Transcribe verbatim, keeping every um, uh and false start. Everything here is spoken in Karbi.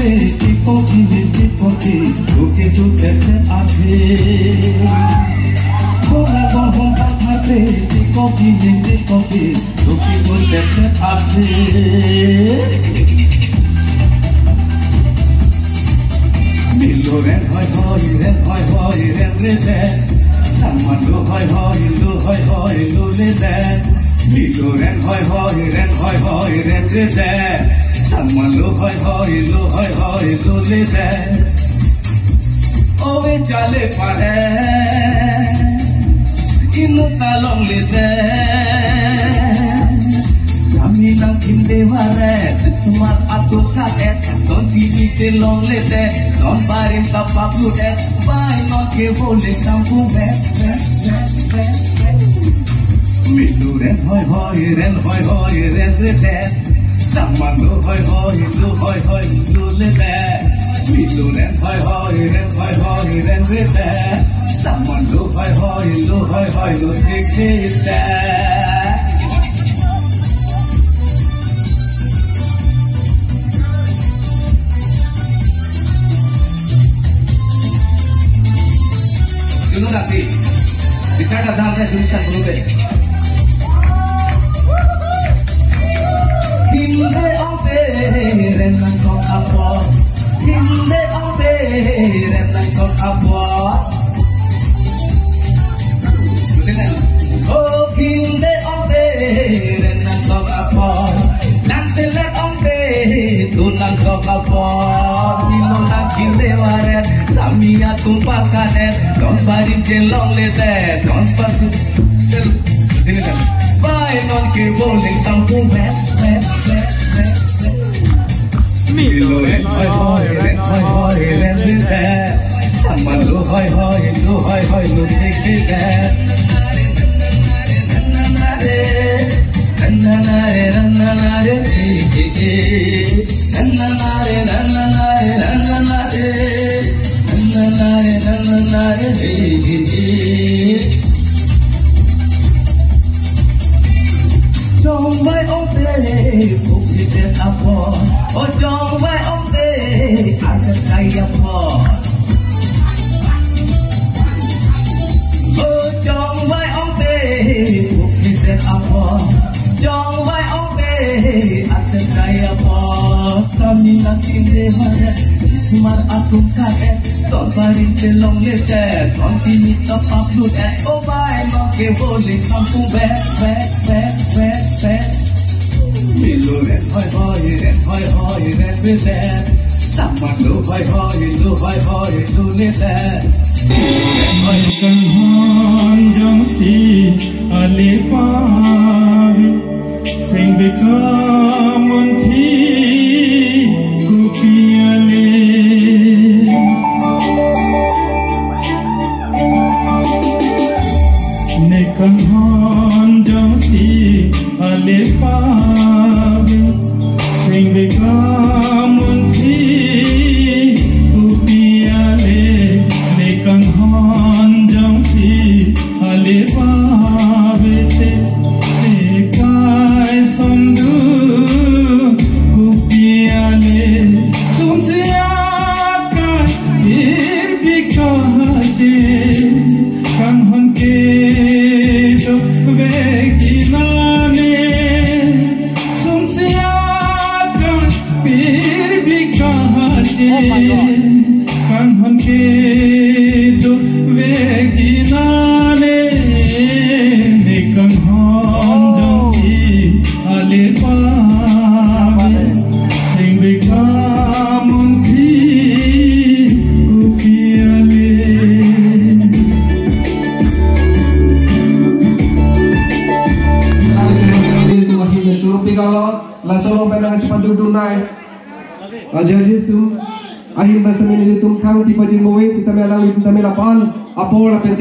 Tikoki ni tikoki, tuki tu tete ati. Kora bohong pathate, tikoki ni tikoki, tuki tu tete ati. Milo ren hoi hoi, ren hoi hoi, ren re te. Sangman lo hoi hoi, lo hoi hoi, lo le te. Milo ren hoi hoi, ren hoi hoi, ren re te. Sangman lo hoi hoi, lo hoi hoi, lo le te. Ove chale pare, inut ta longle te. Sami nangkinde varet, smart ato ka et, ton T V te longle te, ton barim ta paplu et, bai non ke bole sampu vet, vet, vet, vet, vet. Milo ren hoi hoi, ren hoi hoi, ren re te. Sangman lo hoi hoi, lo hoi hoi, lo le te. Milo ren hoi hoi, ren hoi hoi, ren re te. Sangman lo hoi hoi, lo hoi hoi, lo thik thik te. Dulu nanti. Bicara dasar saya tulisan dulu deh. Hinde ongte ren nangkok apot. Hinde ongte ren nangkok apot. Betul kan? Oh, hinde ongte ren nangkok apot. Nang selek ongte tu nangkok apot. Milo nangkinde varet, sami atum pakadet, ton barim te longle te, ton pasu. Sini kan. Bai non ke bole sampu vet, vet, vet, vet, vet. Milo ren hoi hoi, ren hoi hoi, ren re te. Sangman lo hoi hoi, lo hoi hoi, lo thik thik te. Chongvai ongte, pukri te apot. O chongvai ongte, arjan kai apot. O chongvai ongte, pukri te apot. Chongvai ongte, arjan kai apot. Sami nangkinde varet, smart atum ka et, ton barim te longle te, ton T V ta paplu et, o bai non ke bole sampu vet, vet, vet, vet, vet. Milo ren hoi hoi, ren hoi hoi, ren re te. Sangman lo hoi hoi, lo hoi hoi, lo le te. Milo ren hoi. Kanghon jongsi ale pave, sengbe kamunthi kopi ale. Ne kanghon jongsi ale pave, sengbe kamunthi kopi ale. Ne kanghon jongsi ale pave te, ne kai sondun kopi ale. Sumsi akai ir bika je, kanghon kedo vekji nane. Sumsi akai ir bika je, kanghon kedo vekji nane. Ne kanghon jongsi ale pave, sengbe kamunthi kopi ale. Laso along pen nangchepatdun dun nai. Ah, judges atum, ahin basa nelitum thang pi pajir move sitame alanglitum tame lapu-an apor lapen